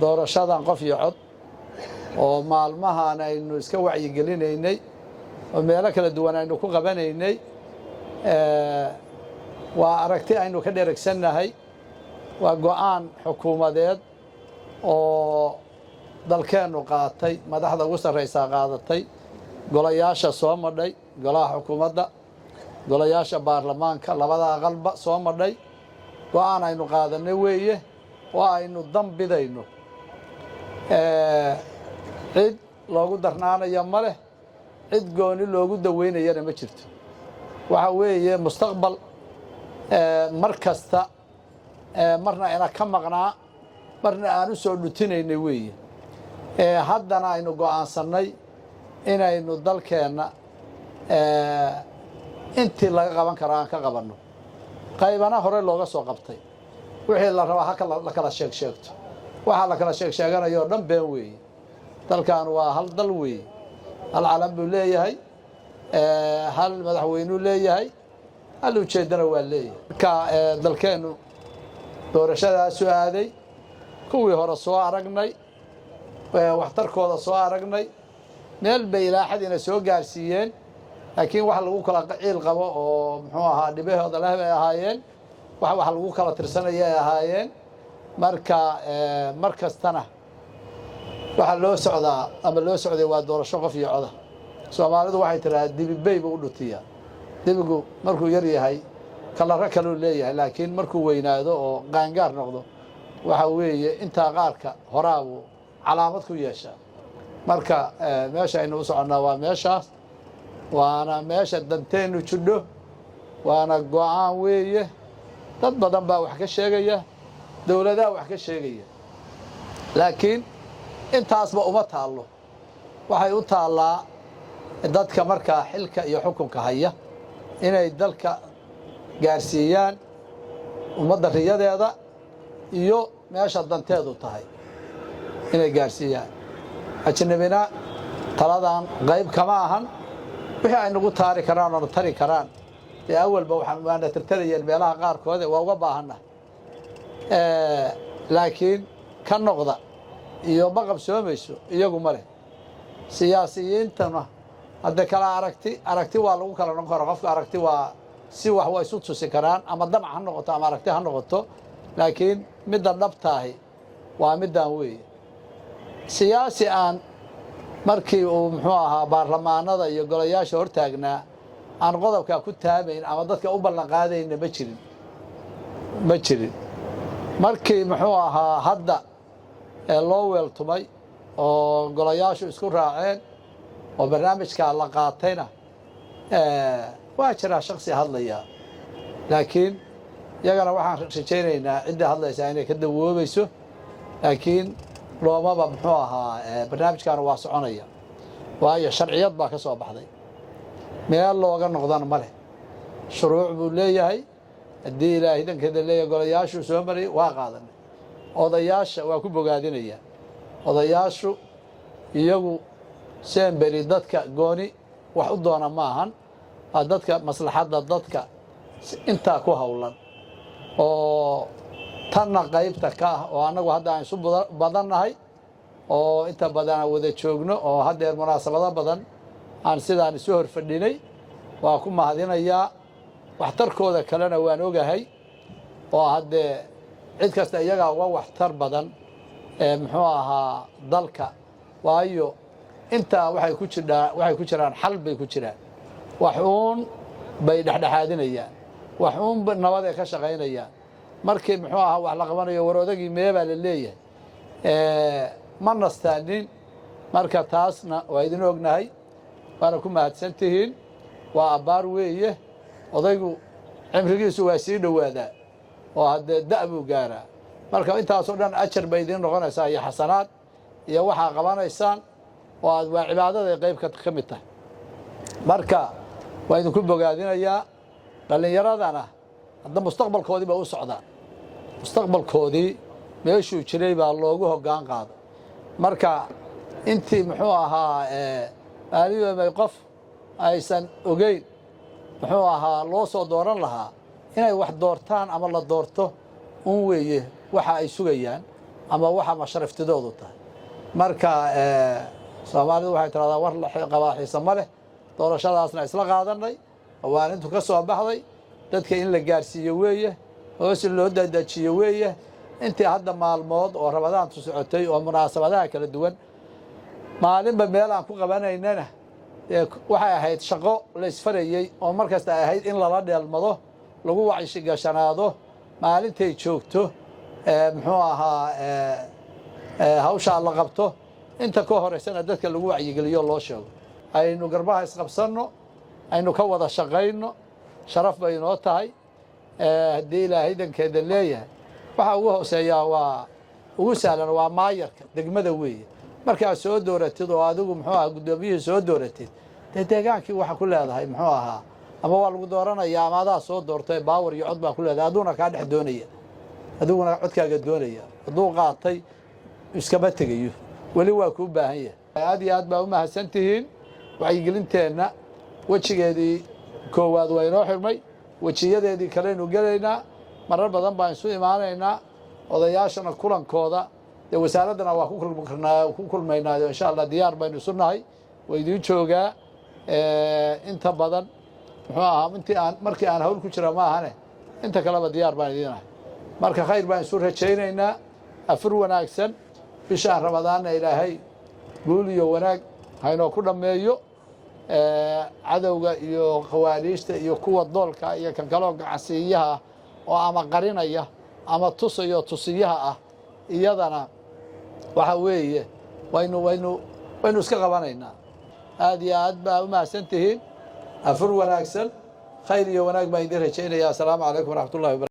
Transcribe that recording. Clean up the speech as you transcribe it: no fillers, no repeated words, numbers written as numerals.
Doorashadan qof iyo cod oo maalmahan aynu iska wacyigelinaynay oo meelo kala duwan aynu ku qabanaynay waa aragti aynu ka dheregsannahay, waa go'aan xukuumadeed oo dalkeennu qaatay, madaxda ugu sarraysaa qaadatay, golayaasha soo madhay, golaha xukuumadda, golayaasha baarlamaanka labada aqalba soo madhay. Go'aan aynu qaadanay weeye oo aynu dambidayno. Cid loogu darnaanaya ma leh, cid gooni loogu daweynayana ma jirto. Waxa weeye mustaqbal mar kasta marna ina ka maqnaa, marna aan u soo dhutinaynay weeye. Haddana aynu go'aansannay inaynu dalkeenna intii laga qaban karo aan ka qabanno. Qaybana hore looga soo qabtay. Wixii la rabaa haka la kala sheeg sheegto, waxaa la kala sheeg sheeganayo o dhan been weeye. Dalkan waa hal dal weeye, hal calan buu leeyahay, hal madaxweynuu leeyahay, hal ujeeddana waa leeyahay. Marka dalkeennu doorashadaasu aaday, kuwii hore soo aragnay, waxtarkooda soo aragnay, meel bay ilaaxadiina soo gaarsiiyeen, laakiin wax lagu kala ciil qabo oo muxuu ahaa dhibahooda leh bay ahaayeen, wax lagu kala tirsanaya ay ahaayeen. Marka mar kastana waxaa loo socdaa ama loo socday waa doorasho qof iyo coda. Soomaalidu waxay tidhahdaa dibibey buu u dhutiyaa. Dibigu markuu yar yahay kalaro kaluu leeyahay, laakiin markuu weynaado oo qaangaar noqdo, waxa weeye intaa qaarka horaa buu calaamad ku yeeshaa. Marka meesha aynu u soconnaa waa meeshaas, waana meesha danteennu jidho, waana go'aan weeye. Dad badan baa wax ka sheegaya, dowladaha wax ka sheegaya, laakiin intaasba uma taallo. Waxay u taallaa dadka markaa xilka iyo xukunka haya inay dalka gaarsiiyaan ummadda riyadeeda iyo meesha danteedu tahay inay gaarsiiyaan. Ajnabina taladan qayb kama ahan. Wixii ay nagu taari karaan oona tari karaan dee awalba waana tirtarayeen meelaha qaarkood, waa uga baahanna, laakiin ka noqda iyo ma qabsoomayso iyagu ma leh. Siyaasiyiintuna hadde kala aragti, aragti waa lagu kala noqon kara. Qofka aragti waa si wax waa isu tusi karaan, ama damac ha noqoto ama aragti ha noqoto, laakiin midda dhabtaahi waa middan weeye. Siyaasi aan markii uu muxuu ahaa baarlamaanada iyo golayaasha hortaagnaa aan qodobkaa ku taamayn ama dadka u ballan qaadayna ma jirin, ma jirin. Markii muxuu ahaa hadda ee loo weeltumay oo golayaashu isku raaceen oo barnaamijkaa la qaatayna, waa jiraa shaksi hadlayaa, laakiin iyagana waxaan rajaynaynaa ciddii hadlaysaa inay ka dawoobayso. Laakiin loomaba muxuu ahaa barnaamijkaana waa soconaya, waayo sharciyad baa ka soo baxday, meel looga noqdana ma leh. Shuruuc buu leeyahay. Haddii Ilaahay dhankeeda leeyahay, golayaashuu soo marayay, waa qaadanay. Odayaasha waa ku bogaadinaya. Odayaashu iyagu semberi dadka gooni wax u doona maahan, waa dadka maslaxadda dadka intaa ku howlan oo tanna qaybta ka ah, oo annagu hadda aan isu badannahay oo inta badan aan wada joogno oo haddeer munaasabado badan aan sidaan isu hor fadhinay. Waa ku mahadinayaa. Waxtarkooda kalena waan ogahay oo haddee cid kasta iyagaa uga waxtar badan ee muxuu ahaa dalka, waayo intaa waxay ku jiraa, waxay ku jiraan xal bay ku jiraan, wax uun bay dhexdhexaadinayaan, wax uun nabad ay ka shaqaynayaan. Markii muxuu ahaa wax la qabanayo, war odagii mee baa la leeyahay, ma nastaanin. Marka taasna waa idin ognahay, waana ku mahadsan tihiin. Waa abbaar weeye. Odaygu cimrigiisu waa sii dhowaadaa oo haddee da' buu gaaraa. Marka intaasoo dhan ajar bay idiin noqonaysaa iyo xasanaad iyo waxaa qabanaysaan oo aad waa cibaadaday qayb ka mid tahay. Marka waa idinku bogaadinayaa. Dhallinyaradana hadda mustaqbalkoodii ba u socdaan, mustaqbalkoodii meeshuu jiray baa loogu hoggaan qaaday. Marka intii muxuu ahaa maaliyomay qof aysan ogeyn muxuu ahaa loo soo dooran lahaa inay wax doortaan ama la doorto un weeye waxa ay sugayaan. Ama waxa masharaftidoodu tahay. Marka Soomaalidu waxay tiraahdaa war qabaa xiisa ma leh. Doorashadaasna isla qaadanay, qawaanintu ka soo baxday dadka in la gaarsiiyo weeye, hoos in loo dadajiyo weeye. Intii hadda maalmood oo Ramadaantu socotay oo munaasabadaha kala duwan maalinba meel aan ku qabanaynana, waxay ahayd shaqo la isfarayey oo mar kasta ay ahayd in lala dheelmado, lagu wacyiigashanaado maalintay joogto, muxuu ahaa, hawshaa la qabto. Inta ka horeysana dadka lagu wacyigeliyo, loo sheego. Aynu garbaha isqabsanno, aynu ka wada shaqayno, sharaf bay inoo tahay. Haddii Ilaahay dankeeda leeyahay, waxa ugu hooseeyaa waa ugu sahlan, waa maayarka degmada weeye. Markaad soo dooratid oo adigu, muxuu ahaa, guddoomiyihii soo dooratid, dee deegaankii waxa ku leedahay, muxuu ahaa, ama waa lagu dooranaya ama adaa soo doortay, power iyo cod baa ku leedahay. Aduuna kaa dhex doonaya, adiguna codkaaga doonaya. Hadduu qaatay iskama tegayo, weli waa kuu baahan yahay. Aad iyo aad baa u mahadsan tihiin. Wacyigelinteenna wejigeedii koowaad waa inoo xirmay, wejiyadeedii kaleynu gelaynaa. Marar badan baan isu imaanaynaa. Odayaashana kulankooda dee wasaaraddana waa ku kulmaynaayo, insha Allah diyaar baynu isu nahay. Waa idiin joogaa inta badan, muxuu ahaa, intii aan markii aan hawl ku jira ma ahane, inta kaleba diyaar baan idiin ahay. Marka khayr baan isu rajaynaynaa, afur wanaagsan. Bishaan Ramadaanna Ilaahay guul iyo wanaag haynoo ku dhammeeyo. Cadowga iyo khawaariijta iyo kuwa doolka iyo kan kaloo gacansiiyaha ah oo ama qarinaya ama tusayo tusiyaha ah, iyadana waxa weeye waynu iska qabanaynaa. Aad iyo aad baa u mahadsan tihiin. Afur wanaagsan, khayr iyo wanaag baan idiin rajaynaya. Asalaamu calaykum waraxmat ullahi wabarakatu.